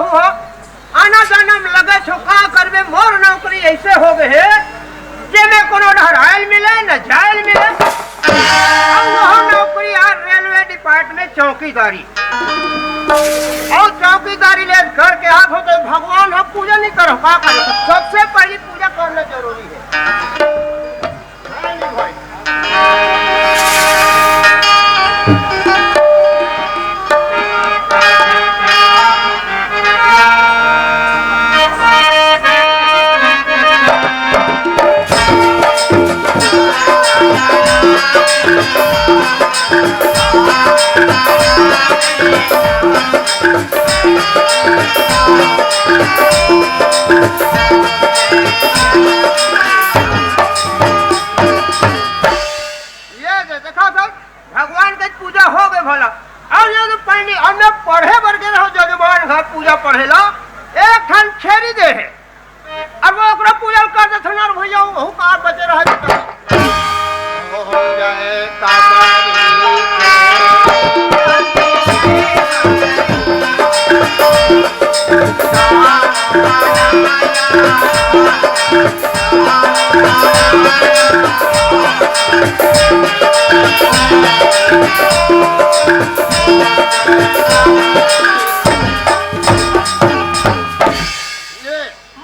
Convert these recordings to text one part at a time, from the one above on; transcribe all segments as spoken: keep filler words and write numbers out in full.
हो, आना जाना में लगे छो, का करबे? मोर नौकरी ऐसे हो गए हे, जे में कोनो डहर आयल मिले, न जायल मिले। अब वह नौकरी यार, रेलवे डिपार्टमेंट, चौकीदारी। और चौकीदारी ले करके आप हो तो भगवान हम पूजा नहीं करो, का करो? सबसे पहली पूजा करना जरूरी है। ये दे, देखा सब, भगवान के पूजा हो गए भला। अब ये तो पढ़नी, अब मैं पढ़े बर गे रहो जजमान घर पूजा पढ़े ला, एक ठन छेरी दे है। अब वो ओकरा पूजा कर देथन यार भैया, वो कार बचे रहे।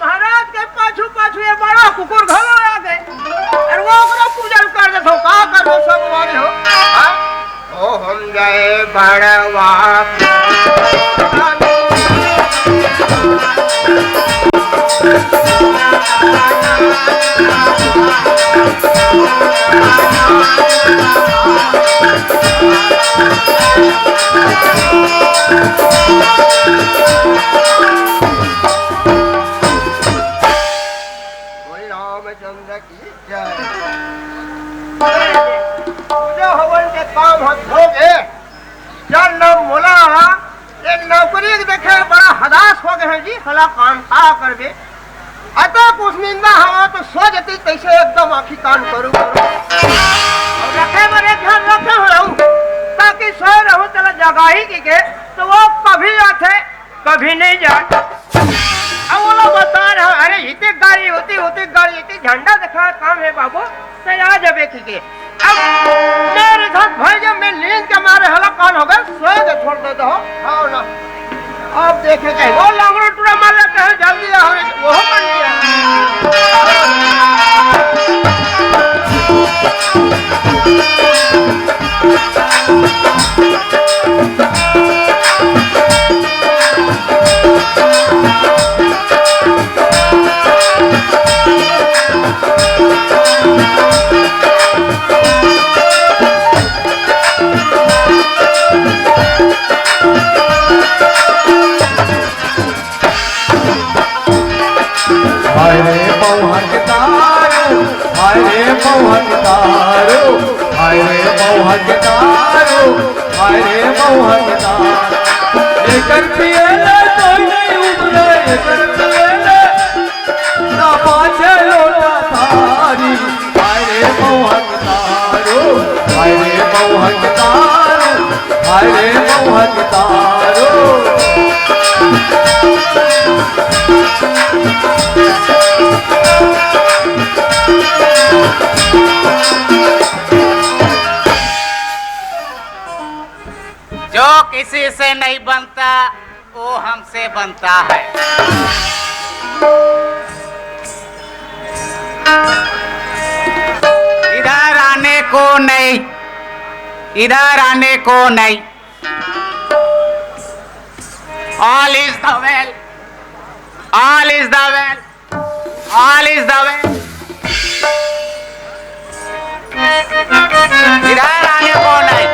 महाराज के पाछू पाछू ये बड़ा कुकुर घलो आ गए। अरे वो ओकरा पूजन कर देथो, का करबो सब मारे हो। हाँ? ओ हम जाए बड़वा। बोल रामचंद्र की जय। पूजा हवन के काम हद हो गए। चल न मोला, ये नौकरी के देखे बड़ा हदास हो गए हैं जी, हला काम का करबे। अतक उस निंदा हवा तो सो जती तैसे एकदम आँखी कान करू करू। और रखे बर एक घर रखे हो रहू, ताकि सोए रहू, चला जगाही की के, तो वो कभी आथे, कभी नहीं जाए। अब वो लोग बता रहा, अरे इतनी गाड़ी होती, होती गाड़ी, इतनी झंडा दिखा काम है बाबू, तो आ जाबे की के। अब मेरे साथ भाई जब मैं नींद के मारे हला कान हो गए, सोए दे, छोड़ दे दो। हाँ ना। अब देखे कहीं वो लंगड़ो टूरा मार लेते हैं, जल्दी आओ रे, वो बन गया। हाय रे मौहक दारू, हाय रे मौहक दारू, हाय रे मौहक दारू, हाय रे मौहक दारू। एकर पिए ले कोई नहीं उबरे, एकर पिए ले ना पाछे लोटा थारी। हाय रे मौहक दारू, हाय रे मौहक दारू, हाय रे मौहक दारू। जो किसी से नहीं बनता, वो हमसे बनता है। इधर आने को नहीं, इधर आने को नहीं। All is the well, all is the well, all is the well। इधर आने को नहीं।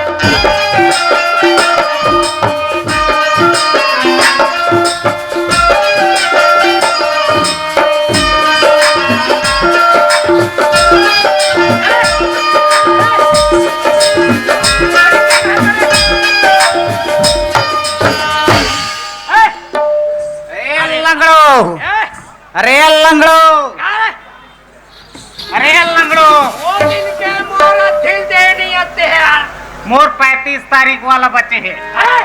ए, लंगड़ो। अरे लंगड़ो। अरे लंगड़ो। वो दिन के मोरा दिल दे नहीं आते हैं। मोर पैंतीस तारीख वाला बचे हे। हैं?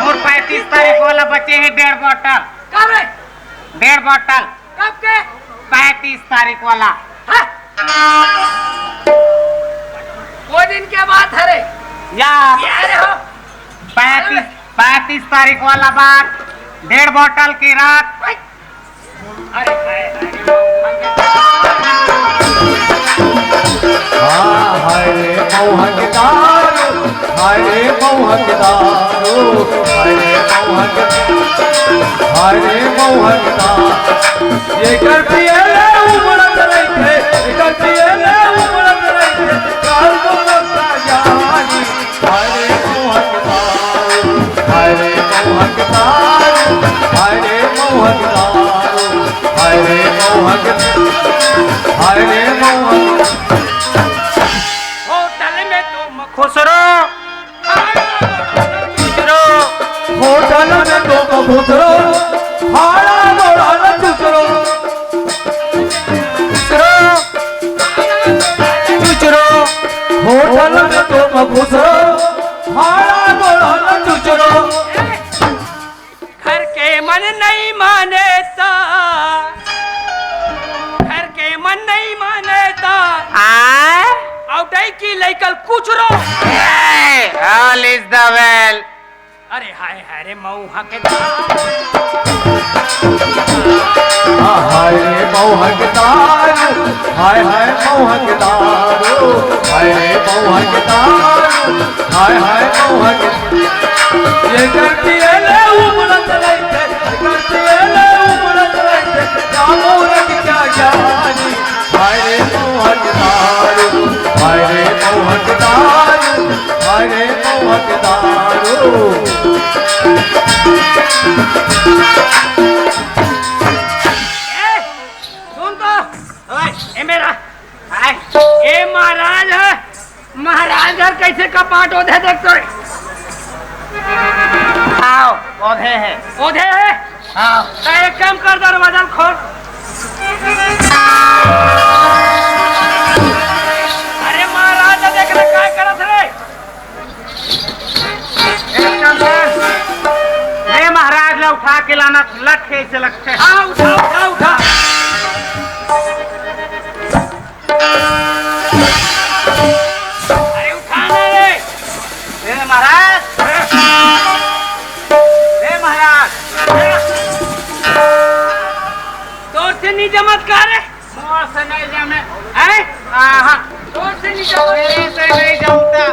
मोर पैंतीस तारीख वाला बचे हे, डेढ़ बॉटल। कब रे? डेढ़ बॉटल। कब के? पैंतीस तारीख वाला। हैं? वो दिन के बात हरे। या। ये रे हो। पैंतीस, पैंतीस तारीख वाला बात, डेढ़ बॉटल की रात। अरे, हाय, हाय रे, मौहा के दारू। हाँ, हाय रे, मौहा के दारू, हाय रे, मौहा के दारू, हाय रे, मौहा के, हाय रे, मौहा के दारू। ये कर पिए ले उमड़त रहिथे, ये कर पिए ले उमड़त रहिथे, काल को लगता जानी। हाय रे मौहा के दारू, हाय रे मौहा के दारू, हाय रे मौहा के दारू, हाय रे मौहा के, हाय रे मौहा के। होटल में तुम खुश रहो, खुश रहो। होटल में तुम खुश रहो, हाड़ा गोड़ा न खुश रहो। खुश रहो, खुश रहो। होटल में तुम खुश रहो, हाड़ा गोड़ा न खुश रहो। घर के मन नहीं माने ता, घर के मन नहीं माने ता। आय? औटई की लइकल कुचरो। ए, all is the well। अरे हाय हाय रे मौहा के दारू। हाय रे मौहा के दारू, हाय हाय मौहा के दारू, हाय रे मौहा के दारू, हाय हाय मौहा के। ये कर पिए ले उमड़त रहिथे, ये कर पिए ले उमड़त रहिथे, जामो रंग क्या जानी। हाय रे मौहा के दारू, हाय रे मौहा के दारू, हाय रे मौहा के दारू। ए, सुन तो, ओए, ए मेरा, हाय, ए महाराज हे, महाराज घर कैसे कपाट ओधे देख तो रे। आओ, ओधे हे। ओधे हे? हाँ। तो एक काम कर, दरवाजा खोल। अरे महाराज, देख रे, काय करत रे? एक काम कर, ए महाराज ला उठा के लाना, लटके से लटके। हाँ, उठा, उठा, उठा। अरे उठा ना रे। ए महाराज, ए महाराज, तोर से नहीं जमत का रे? मोर से नहीं जमे। हैं? हाँ, हाँ। तोर से नहीं जमत। मेरे से नहीं जमता।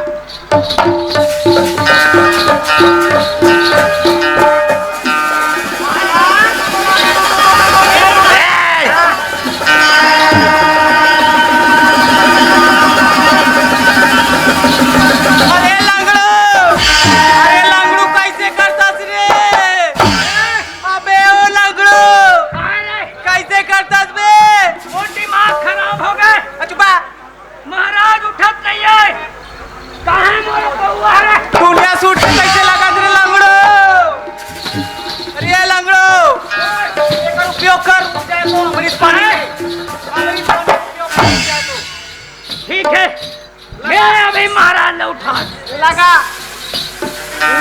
अरे लंगड़ो, अरे लंगड़ू कैसे करतस रे? अबे ओ लंगड़ो, कैसे करतस बे? वो दिमाग खराब हो गए। चुपा। महाराज उठत नहीं है। कहाँ है मोर बउआ रे? दुनिया सूट के कैसे लगा दे रे लंगड़ो? अरे ये लंगड़ो, एकर उपयोग कर, अमृत पानी। ठीक है, मैं अभी महाराज ने उठा लगा,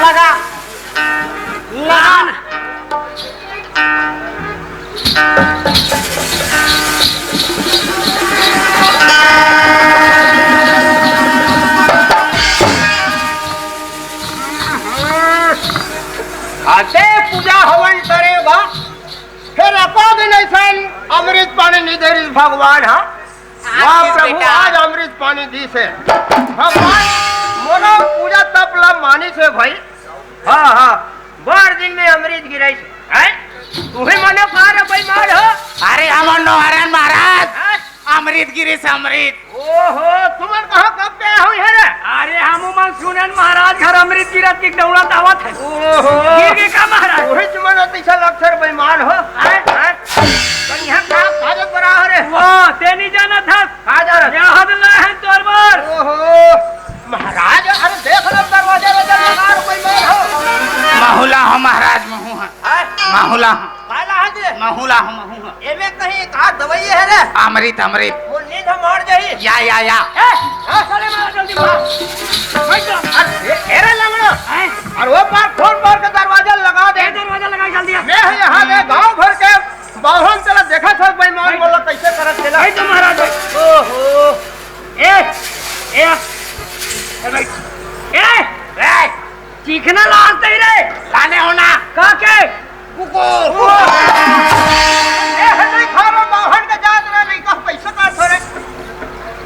लगा, लगा। आते पूजा हवन करे बा, फिर एको दिन अइसन अमृत पानी नहीं दे रही भगवान। हाँ, वाह प्रभु, आज अमृत पानी दी से भगवान, मोरो पूजा तप ला मानी से भाई। हाँ, हाँ, बड़ दिन में अमृत गिराइस, हैं? तुही मने का रे बेईमान हो? अरे हमन नोहरन महाराज, हैं? अमृत गिरिस अमृत। ओहो, तुमन कहाँ कब पे हुई है रे? अरे हमू मन सुनन महाराज घर अमृत गिरत की दौड़त आवत है। ओहो। गिर गए का महाराज? वही तुमन अतिशय लक्षर बेईमान हो। हैं? हैं? तो यहाँ का कागज बना हो रे? वो, ते नहीं जाना था। का जाना? यहाँ तो लाए हैं तोर बर। ओहो, महाराज, अरे देख लो, दरवाजा रे, दरवाजा रे, कोई नहीं हो। महू ला हो महाराज, महू हा। हैं? महू ला हो। का ला है जे? महू ला हो, महू हा। एमे कहीं का दवाई है रे? अमृत, अमृत। वो नींद तो मार जाही। या, या, या। ए, हाँ? चले मार जल्दी मार। भाई तो। अरे, ए रे लंगड़ो। हैं? अरे वो पार खोल मार के दरवाजा लगा दे। ए, दरवाजा लगा जल्दी। मैं यहाँ दे गांव भर के बाभन चला देखा था बेईमान ए, बोला कैसे करत चला। भाई तो महाराज। ओहो। ए, ए, ए भाई। ए, ए, चीखना लाज दे रे। लाने होना। का के? कुकुर। ए, नहीं खा रहा, बाहर का जात रहा, नहीं कहा पैसा का थोड़े।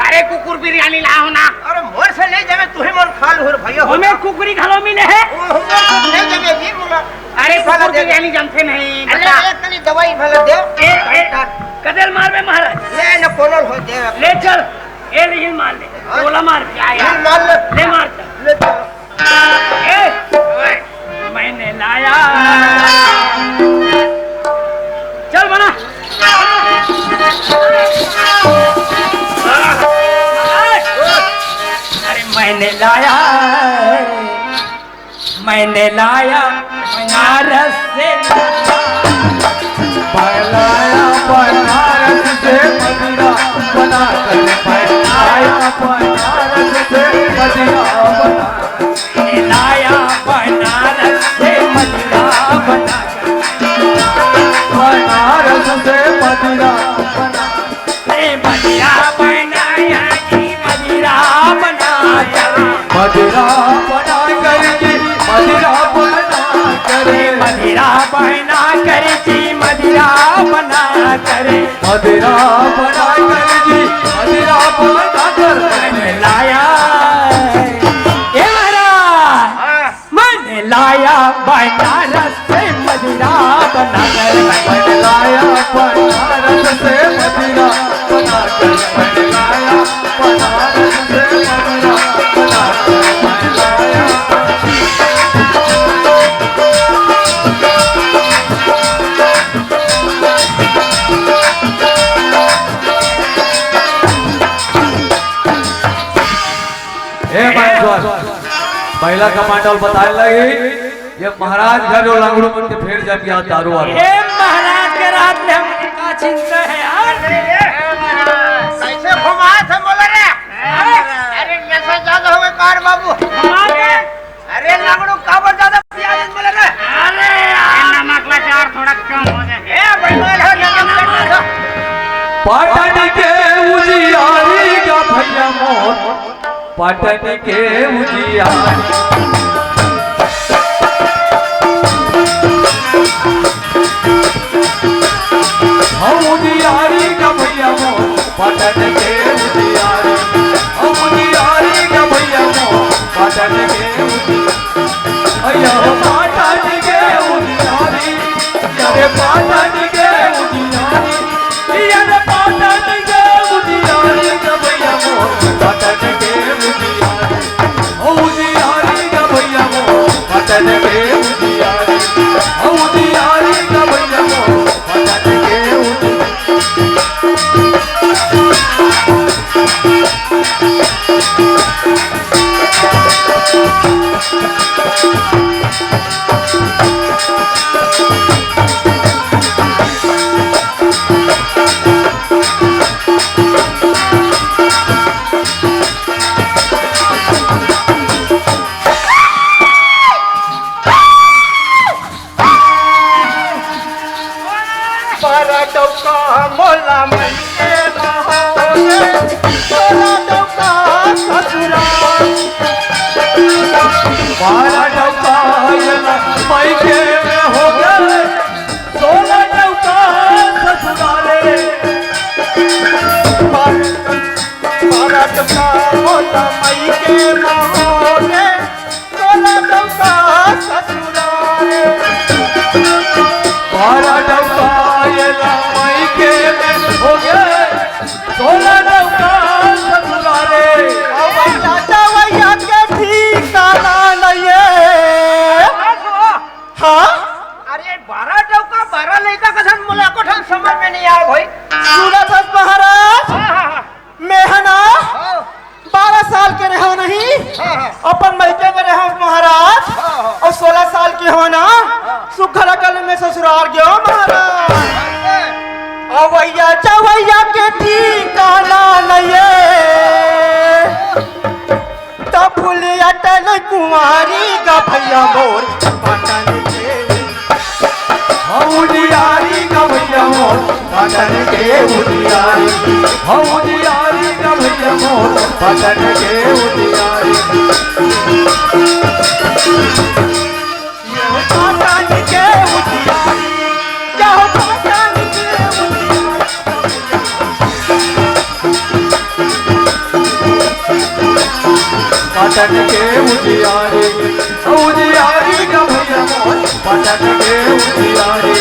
अरे कुकुर बिरयानी ला होना। अरे मोर से ले जावे, तू ही मोर खा लो रे भैया। हमें कुकुरी घलो मिले है। ओ, हमें कुछ नहीं जावे, ये बोला। अरे ये वाला कुकुर दे दे। बिरयानी जानते नहीं, अरे बता। एक तनी दवाई भला दे। ए, ए, कदल मार में महाराज। ले न कोनो हो दे। ले चल, ए लिहिल मार ले। हाँ। टोला मार। या, या। लिहिल मार ले। ले मार चल। ले चल। ए, ओए, मैंने लाया। चल बना। अरे मैंने लाया, मैंने लाया बनारस से। बनाया बनारस से मदिरा बनाकर, बनाया बनारस से मदिरा बना। लाया बनारस से मदिरा बनाकर। बनारस से मदिरा बना। ए मदिरा बनाया जी, मदिरा बनाकर। मदिरा बना कर जी, मदिरा बना कर। ए मदिरा बना कर जी, मदिरा बना कर। मदिरा बना कर जी, मदिरा बना कर। लाया। ए महाराज, हाँ। मैंने लाया बनारस से मदिरा बनाकर। मैंने लाया बनारस से मदिरा बनाकर। मैंने लाया बनारस से मदिरा बनाकर। मैं लाया। ए बांसवार, महिला कमांडर बताए लगी, ये महाराज घर जो लंगड़ू मन के फेर जब यहाँ दारू वारू। ए महाराज के रात में हम का चिंता है यार? कैसे घुमा थे बोले रे? अरे, अरे नशा ज्यादा हो गया कार बाबू। घुमा के अरे लंगड़ू काबर ज्यादा पिया दिन बोले रे? अरे यार, नमक ला चार थोड़ा कम हो जाए। ए, भाई, बोल, हो, नमक कम हो। पाटन के उजियारी का भैया मोर, पाटन के उजियारी। हम उजियारी का भैया मोर, पाटन के उजियारी। हम उजियारी का भैया मोर, पाटन के उजियारी। अयो पाटन के उजियारी, अरे पाटन के उजियारी, अरे पाटन के उजियारी, गवैया मोर पाटन के उजियारी। ओ उजियारी गवैया मोर पाटन के उजियारी। ओ उजियारी गवैया मोर पाटन के उजियारी। बारह डौका मोला मइके में होगे, सोलह डौका ससुराल। बारह डौका येला मइके में होगे, सोलह डौका ससुराले। बारह डौका मोला मइके में होगे, सोलह डौका ससुराले। बारह डौका येला मइके में होगे, सोलह डौका ससुराले। अब चाचा भैया के ठिकाना नइये। हाँ? अरे बारह डौका बारह लइका कसन मोला एको ठन समझ में नहीं आय भाई। सुनत हस महाराज? हाँ, हाँ, हाँ। मैं ह ना हाँ। बारह साल के रहेंव नहीं, हाँ, हाँ। अपन मइके में रहेंव महाराज, हाँ, हाँ। अउ सोलह साल के हों ना, हाँ। सुग्घर अकल में ससुरार गेंव महाराज। हाँ। अवैया जवैया के ठिकाना नइये, त भूलिया टल कुंवारी गा भैया मोर पटन के। हौ उजियारी गा भैया मोर पटन के उजियारी, हौ उजियारी गा भैया मोर पटन के उजियारी। पटन के उजियारी, उजियारी गा भैया मोर, पटन के उजियारी,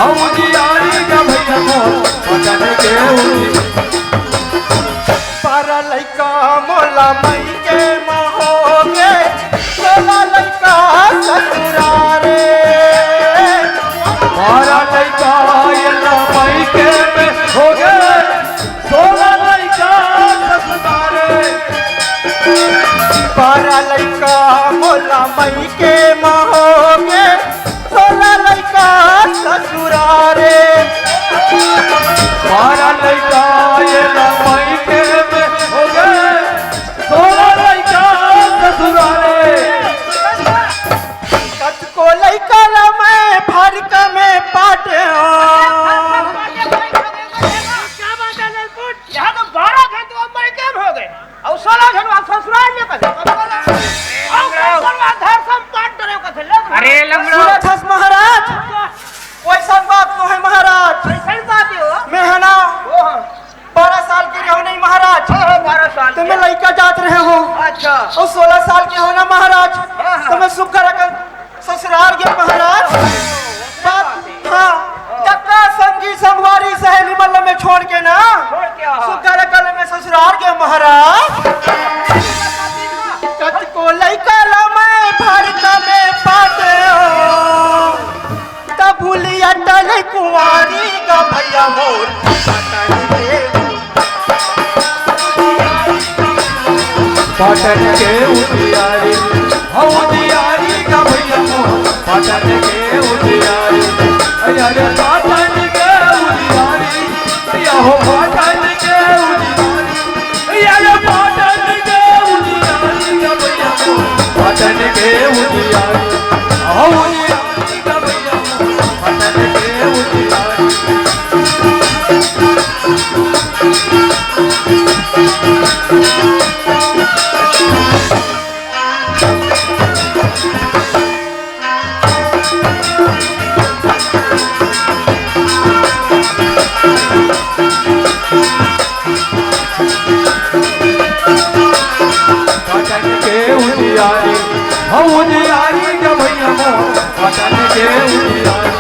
उजियारी गा भैया मोर, पटन के उजियारी। पर लइका मोला मइके म होगे, सोला लइका ससुरारे। पर लइका एला मइके में होगे, सोला लइका ससुरारे। पर लइका मोला मइके म होगे, सोला लइका ससुरारे। बारा लइका एला मइके में होगे, सोला लइका ससुरारे। कतको लइका ला मैं फरका में पाटे हँव। क्या बात है ललपुट? यहाँ तो बारह घंटे मइके में होगे। अउ सोला झन वाला ससुराल में कथे। अउ कइसन वाला धर संपाट डरे कथे, ले। अरे लंगड़ो। सुनत हस महाराज, वइसन बात नोहे महाराज। कइसन बात हे वो? मैं हे ना, ओहो। बारह साल के रहेंव नहीं महाराज। हाँ, हाँ, बारह साल त मैं के। लइका जात रहेंव। अच्छा। अउ सोला साल के हों ना महाराज, हाँ, हाँ। त मैं सुग्घर अकन ससुरार गे महाराज। बात, हाँ, जतका संगी संगवारी सहेली मन ल मैं छोड़ के ना, छोड़ के, हाँ। सुग्घर अकन मैं ससुरार गे महाराज। कतको लइका ल मैं फरका में पाटे हँव, त भूलिया टल कुंवारी गा भैया मोर। पाटन के उजियारी, हौ उजियारी गा भैया मोर, पाटन के उजियारी। अरे पाटन के उजियारी, भैया हो पाटन के उजियारी। अरे पाटन के उजियारी गा भैया मोर, पाटन के उजियारी। हौ उजियारी गा भैया मोर, पाटन के उजियारी। पाटन के उजियारी, हौ उजियारी गा भैया मोर, पाटन के उजियारी।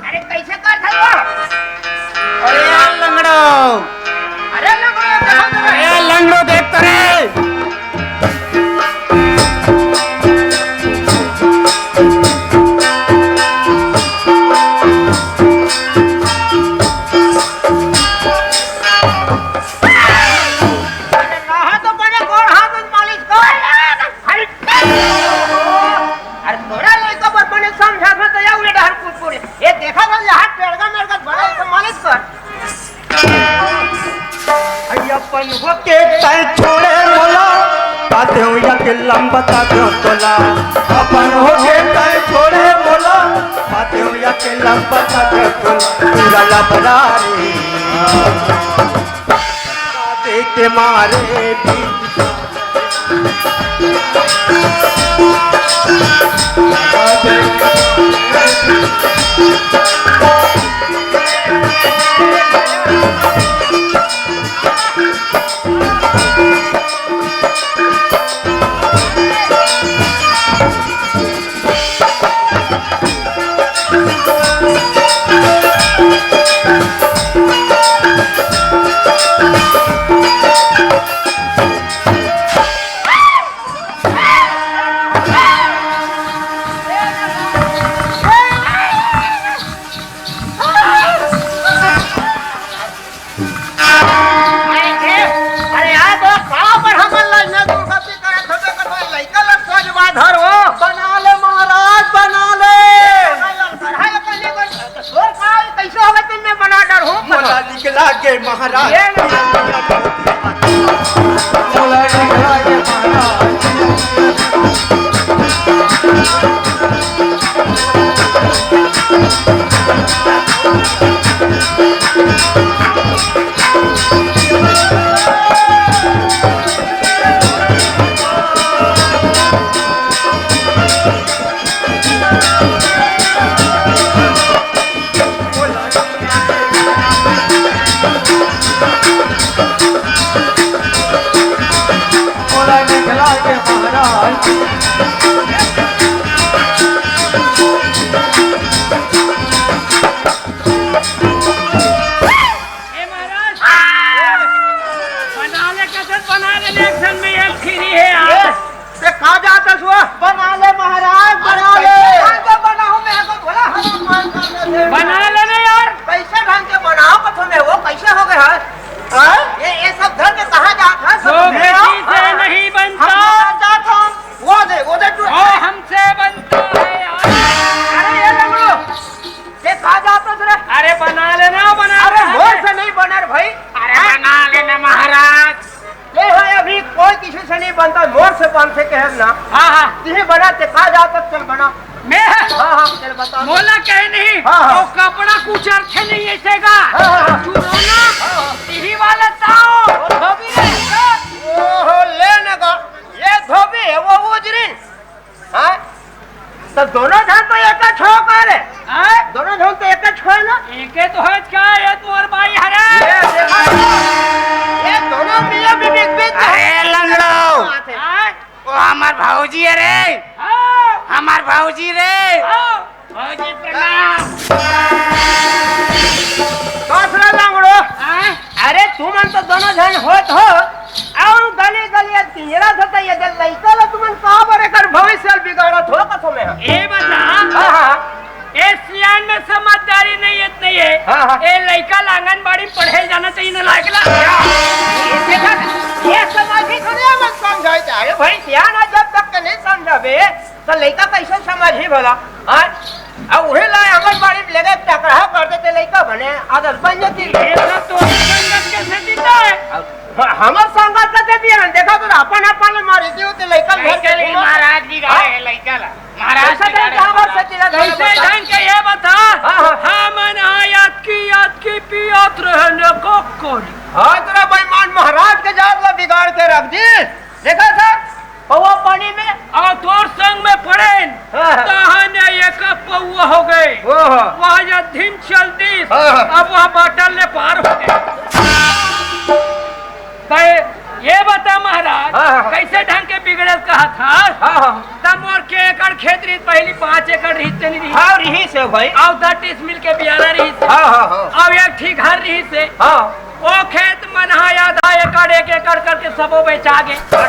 अरे कइसे करत हस वो? अरे यार लंगड़ो। अरे लंगड़ो, कहाँ गए? अरे लंगड़ो देख तो रे। अरे नहा तो बने, गोड़ हाथ में मालिश कर। अरे अरे तोरा लइका बर बने समझात हँव त या उल्टा डहर कूद पड़े। ये देखा था यहाँ पेड़गा मेड़गा बड़ा एक मालिश कर। अई अपन होके तैं छोड़े मोला, पातेंव या के लंबा तातेंव तोला। अपन होके तैं छोड़े मोला, पातेंव या के लंबा तातेंव तोला। पूरा लबरारी देख के मारे भी अरे, अरे, आ तो का पर हमन ला इतना दुर्गति करत होबे, कर लइका ला सोझ बात धर हो। बना ले महाराज, बना ले। बना ले, कर ले, कर ले। लागे महाराज। ये ना। मोला निकला के महाराज। ए महाराज, बना ले कसम, बना ले, election में एक free है यार। ए, ते का जात हस वो? बना ले महाराज, बना अरे ले। कैसे ढंग से बनाऊं मैं तो बोला, हम मान कर ले। बना ले ना यार। कैसे ढंग से बनाओ कथो में वो कैसे हो गए है? हाँ? ये, ये सब धर के कहाँ जात है? सब जो धर के बेटी से हम नहीं बनता। हम जात हम। वो दे, वो दे तू। वो हमसे बनता है यार। अरे ये लंगड़ो, ये का जात हस रे? अरे बना लेना, बना अरे लेना। मोर से नहीं बना रे भाई। अरे हाँ? बना लेना महाराज। नहीं भाई, अभी कोई किसी से नहीं बनता, मोर से बनथे कहे ना। हाँ, हाँ। तिही बना, ते का जात हस, चल बना। मैं? हाँ, हाँ, चल बता। मोला कहे नहीं, हाँ, हाँ। वो कपड़ा कुछ अर्थे नहीं ऐसे का। हाँ, हाँ, हाँ। चुरोना, हाँ, हाँ। तिही वाला ताओ। वो धोबी रे। ओहो, ले ना का। ये धोबी है, वो उजरी। हाँ? तो दोनों झन तो एक छो का रे। हाँ? दोनों झन तो एक छो ना। एके तो है का, ये तो मोर बाई हरे। ये देखा, ये दोनों मियाँ बीबी एक बीच में अरे लंगड़ो। बात है। हाँ? वो हमार भौजी है रे। हाँ। हमार भौजी रे। हाँ। भौजी प्रणाम। कस रे लंगड़ो। हाँ? अरे तुमन तो दोनों झन होत हो, अउ गली गली पिंजरा से तो ये दे लइका ला तुमन का बरे कर भविष्य बिगाड़त हो कसो में। ए बता, हाँ, हाँ। ए सियान में समझदारी नहीं है, नहीं है। हाँ, हाँ। ए लइका ला आंगनबाड़ी पढ़े जाना चाहिए ना लायक ला। ये देखा, ये समझी थोड़े मन समझाए जाए। अरे भाई सियान आज जब तक के नहीं समझाबे, त लइका कइसे समझही भला? हाँ? अउ उही ला आंगनबाड़ी में लेगे टकराहा कर देते, लइका बने आदत बन जाती। ये सब तो संगत के सेती तो है। अब ह-, हमर संगत के सेती है, देखा तो अपन अपन ले मारी दियो ते लइका घर लइका के ले घुमा। महाराज बिगाड़े हाँ? है, लइका ला। महाराज ऐसा बिगाड़े तो हमर है। सेती ला घर कैसे बता। ढंग के ये बता? हाँ, हाँ। हमन हा याद की, याद की पियात रहे ने को कोरी। हाँ, तेरा बेईमान महाराज के जात ला बिगाड़ के रख दी। देखा था? पौवा पानी में? अउ तोर संग में पड़ेन, हाँ, हाँ। तहन एक पौवा हो गए। ओहो। वह अधीन चल दिस, हाँ, हाँ। अब वह बाटल ले पार हो गए। कहे, ये बता महाराज, हाँ, हाँ। कैसे ढंग के बिगड़े कहा था? हाँ, हाँ। तब मोर के एकड़ खेत रही, पहली पाँच एकड़ रही, तेनी रही। हाँ, रही से भाई। अउ दस डिसमिल के बियारा रही से। हाँ, हाँ, हाँ। अउ एक ठी घर रही से। हाँ। ओ खेत मन ह आधा एकड़, एक एकड़ करके सबो बेचा गे। अरे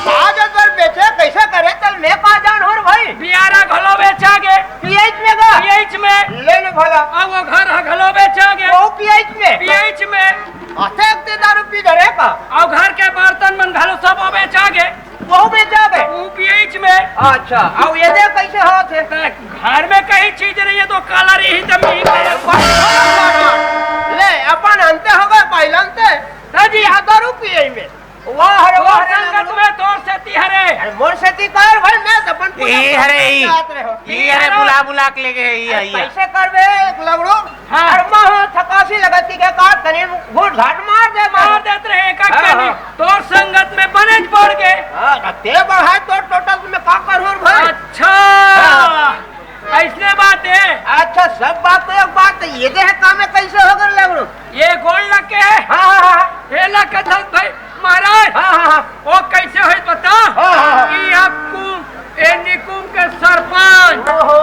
का जन बर बेचे, कैसे करे, चल मैं का जान हो रे भाई। बियारा घलो बेचा गे। पीएच में गा? पीएच में। ले ले भला। अब वो घर ह घलो बेचा गे। वो पीएच में? पीएच में। अतेक ते दारू पी डरे का? अउ घर के बर्तन मन घलो सबो बेचा गे। वहू बेचा गे? वो पीएच में। अच्छा, अउ ये दे कैसे होत हे? त घर में कहीं चीज नहीं है तो काला रही त मी काला। ले, अपन अंते हो गए, पहला अंते। हाँ जी। या दारू पिए में। वाह रे, वाह तोर रे, संगत लंगड़ू। में तोर सेती हरे। अरे मोर सेती कर भाई, मैं तो अपन पूरा ए हरे, ई। जात रहे हो। ई हरे, बुला, बुला के लेके, ई, अरे ई, ई। कैसे करबे, एक लंगड़ू? हाँ। अरे, माँ, थकासी लगत के का तनी घूट घाट मार दे, मार। मार देत रहे, का हाँ, करी? हाँ। तोर संगत में बनेच पड़ गे। हाँ, ते बढ़ाए तोर टोटल में का करहूँ भाई? अच्छा। हाँ। अइसने बात हे। अच्छा, सब बात तो एक बात हे, ये दे हे काम में कैसे हो गए लंगड़ू? ये गोड़ लग के हे। हाँ, हाँ, हाँ। ये लग के धन भाई। महाराज, हाँ, हाँ, हाँ। वो कैसे होई बता? हाँ, हाँ, हाँ। इहाँ कुम, ए निकुम के सरपंच, ओहो।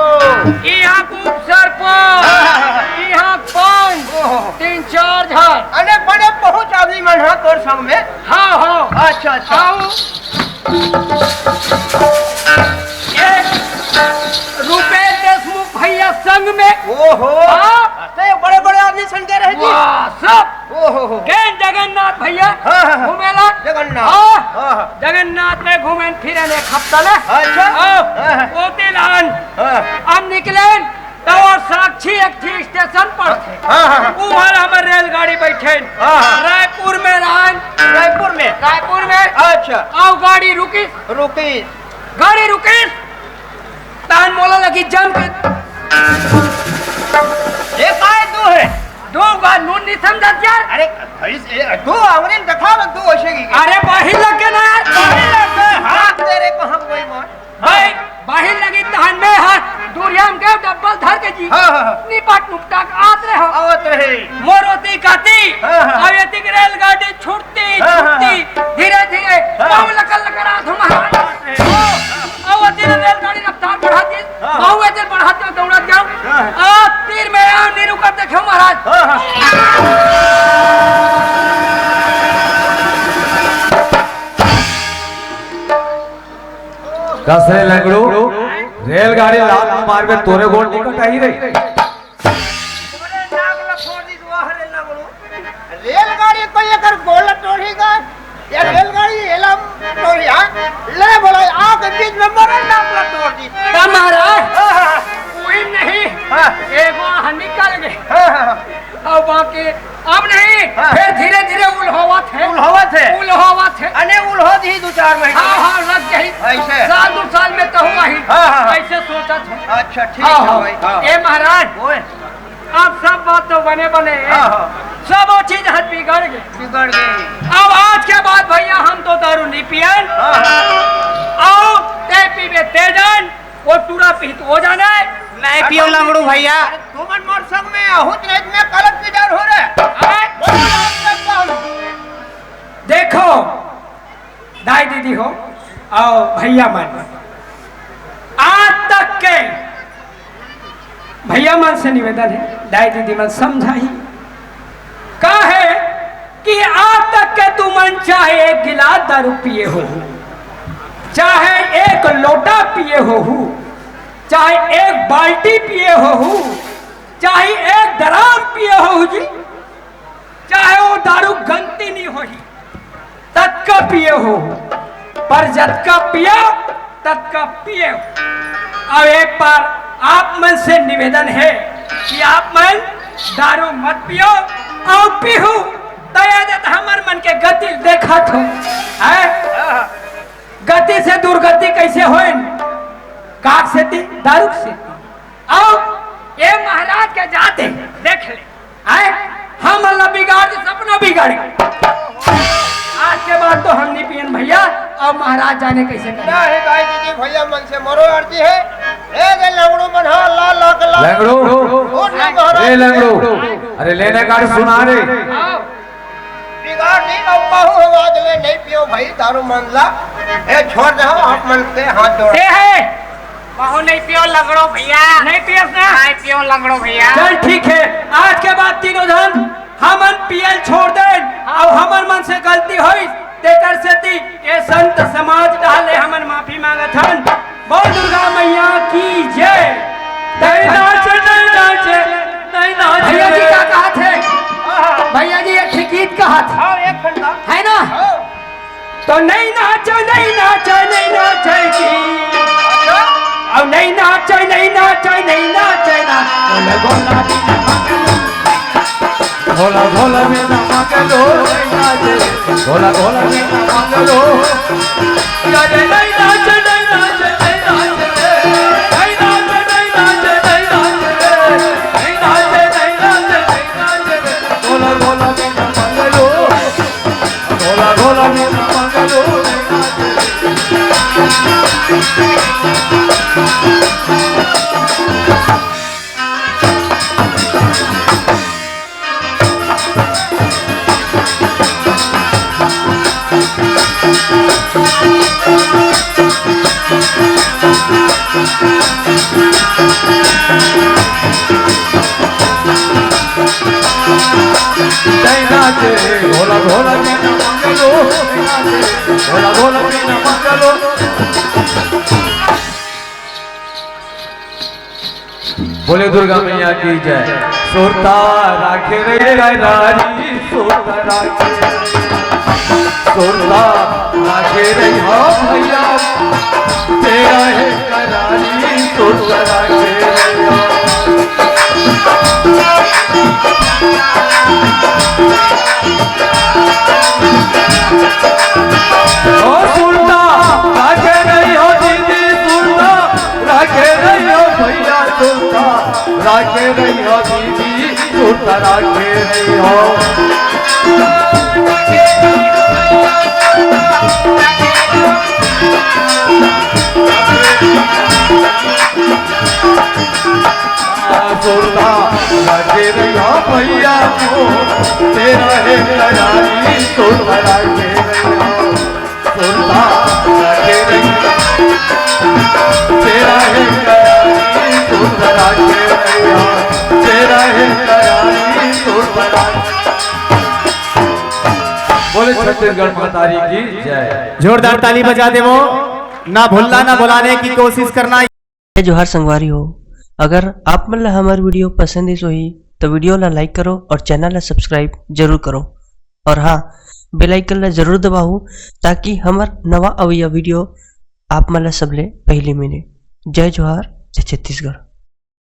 इहाँ के उप सरपंच, हाँ, हाँ, हाँ। इहाँ पंच, ओहो। तीन चार झन। अरे बड़े पहुँच आदमी मन ह तोर संग में। हाँ, हाँ। अच्छा, अच्छा। आओ। ये रूपेश देशमुख भैया संग में। ओहो। हाँ। अते बड़े-बड़े आदमी संग के रहे जी। वाह, सब। ओहो हो। के जगन्नाथ भैया हाँ, हाँ, हाँ। घूमेला। जगन्नाथ। हाँ। हाँ, हाँ। जगन्नाथ में घूमेन फिरेन एक हफ्ता ले। अच्छा। हाँ। हाँ, हाँ। ओती लान। हाँ। अब निकलेन। तो वो साक्षी एक ठी स्टेशन पर थे। हाँ, हाँ, हाँ। उहाँ हमर रेलगाड़ी बैठे। हाँ, हाँ। रायपुर में रहन। रायपुर में? रायपुर में। अच्छा। अउ गाड़ी रुकिस। रुकिस। गाड़ी रुकिस। तहन मोला लगी जम के। ये काय दू हे? दू गा नून नहीं समझत यार। अरे भाई, ये दू अंगुरी में दिखा ना, दू ऐसे की। अरे बाहिर लग के ना यार। बाहिर लग के, हाथ दे रे को हम कोई मार। भाई, बाहिर लगी तहन में हाथ दूरिया में के डब्बल धर के जी। हाँ, हाँ, हाँ। निपट नुपटा के आत रहे हो। आवत रहे। मोर ओती काती। हाँ, हाँ। अब एती के रेलगाड़ी छूटती, हाँ, हाँ, छूटती, हाँ। धीरे धीरे हाँ। पाँव लकर लकर आत हो महाराज। हाँ। अब ओती ने रेलगाड़ी रफ्तार बढ़ा दी। हाँ। पाँव एते बढ़ा दे, दौड़ा जाओ। हाँ। आ, तीर में आ, नीरू कर देखे महाराज। हाँ, हाँ। कस रे लंगड़ू, रेलगाड़ी लात मारबे तोरे गोड़ नहीं कटाही रे। तोरे नाक ला फोड़ दी दुआ हरे लंगड़ू। रेलगाड़ी कोई एकर गोड़ टोरी का? या रेलगाड़ी एला टोरी, हाँ? ले बोला, आके बीच में मरे नाक ला तोड़ दी। का महाराज? हाँ, हाँ, हाँ। कोई नहीं। हाँ। एगो आह निकल गए। हाँ, हाँ, हाँ। अब बाकी अब नहीं, हाँ। फिर धीरे धीरे उल्होवत है। उल्होवत है। उल्होवत है। अने उल्हो दी दू चार महीना हाँ, में। हाँ, लग गई। ऐसे। साल दू साल में तो हुआ ही। हाँ, हाँ, हाँ। ऐसे सोचत है। अच्छा, ठीक हाँ, है हाँ। भाई। हाँ। ए महाराज, ओए। अब सब बात तो बने बने है। हाँ, हाँ। सब वो चीज हद बिगड़ गई। बिगड़ गई। अब आज के बाद भैया हम तो दारू नहीं पियन। हाँ, हाँ। आओ, ते पीबे ते जान। वो टूरा पीत हो जाना है। नहीं पियो लंगड़ू भैया। अरे तुमन मोर संग में अहूत नहीं, मैं गलत पीडर हो रे। हैं? देखो, दाई दीदी हो, आओ भैया मन, आज तक के भैया मन से निवेदन है, दाई दीदी मन समझाही। का है कि आज तक के तुमन चाहे एक गिलास दारू पिए हो, चाहे एक लोटा पिए हो, चाहे एक बाल्टी पिए हो, चाहे एक ड्राम पिए हो जी, चाहे वो दारू गंती नहीं होही, ततका पिए हो, पर जतका पियो, ततका पिए हो। अब एक बार आप मन से निवेदन है कि आप मन दारू मत पियो, अउ पीहू, दया दे त हमर मन के गति देखत हो, हैं? गति से दुर्गति कैसे होए? काक सेती, दारू सेती। अउ ए महाराज के जाते देख ले, हैं? हम ला बिगाड़ दे, सपना बिगाड़ गए। आज के बाद तो हम नहीं पियन भैया। अब महाराज जाने कैसे करें। नहीं, दाई दीदी भैया मन से मोरो अर्जी है। ए दे लंगड़ू मन, हाँ, ला, ला के ला। लंगड़ू। उठ ना महाराज। ए लंगड़ू, अरे लेने का सुना रे। आओ। बिगाड़ नहीं, अब महू हम आज ले नहीं पियो भाई, दारू मन ला। ए, छोड़ दे, आप मन के हाथ जोड़। ए है। महू नहीं पियो लंगड़ो भैया। नहीं पियस ना? नहीं पियो लंगड़ो भैया। चल ठीक है, आज के बाद तीनों जन हमन पियल छोड़ देन, अउ हमर मन से गलती होइस, तेकर सेती ए संत समाज डहार ले हमन माफी मांगत हन। बोल दुर्गा मैया की जय। नहीं नाचे, नहीं नाचे, नहीं नाचे। भैया जी का कहा थे? भैया जी एक ठे गीत कहा थे। हाँ, एक घंटा। है ना? हाँ। तो नहीं नाचे, नहीं नाचे, नहीं नाचे जी। अच्छा। अब नहीं नाचे, नहीं नाचे, नहीं नाचे ना। बोले भोला बिना मंगलो। भोला भोला बिना मंगलो, नहीं नाचे। भोला भोला बिना मंगलो। अरे नहीं नाचे, नहीं नाचे, नहीं नाचे। नहीं नाचे, नहीं नाचे, नहीं नाचे। नहीं नाचे, नहीं नाचे, नहीं नाचे। भोला भोला बिना मंगलो। भोला भोला बिना मंगलो। जय नाचे, भोला भोला बिना मंगलो, जय नाचे, भोला भोला बिना मंगलो। बोले दुर्गा मैया की जय। सुरता राखे रे रानी, सुरता राखे। सुरता राखे रे हो भैया, तेरा है करारी, सुरता राखे रे हो। राखे रहिहा दीदी, सुरता राखे रहिहा। सुरता राखे रहिहा भैया मोर, तेरा हे कयारी, सुरता राखे रहिहा। सुरता राखे रहिहा, तेरा हे कयारी, सुरता राखे रहिहा, तेरा हे कयारी, सुरता राखे। बोले छत्तीसगढ़ महतारी की जय। जोरदार ताली बजा देवो, ना भूलना, ना भुलाने की कोशिश करना। जय जोहार संगवारी हो, अगर आप मन ला हमर वीडियो पसंद आइस होही तो वीडियो ला लाइक करो और चैनल ला सब्सक्राइब जरूर करो। और हाँ, बेल आइकन ला जरूर दबाहू, ताकि हमर नवा अवइया वीडियो आप मन ला सबले पहली मिले। जय जोहार, जय छत्तीसगढ़।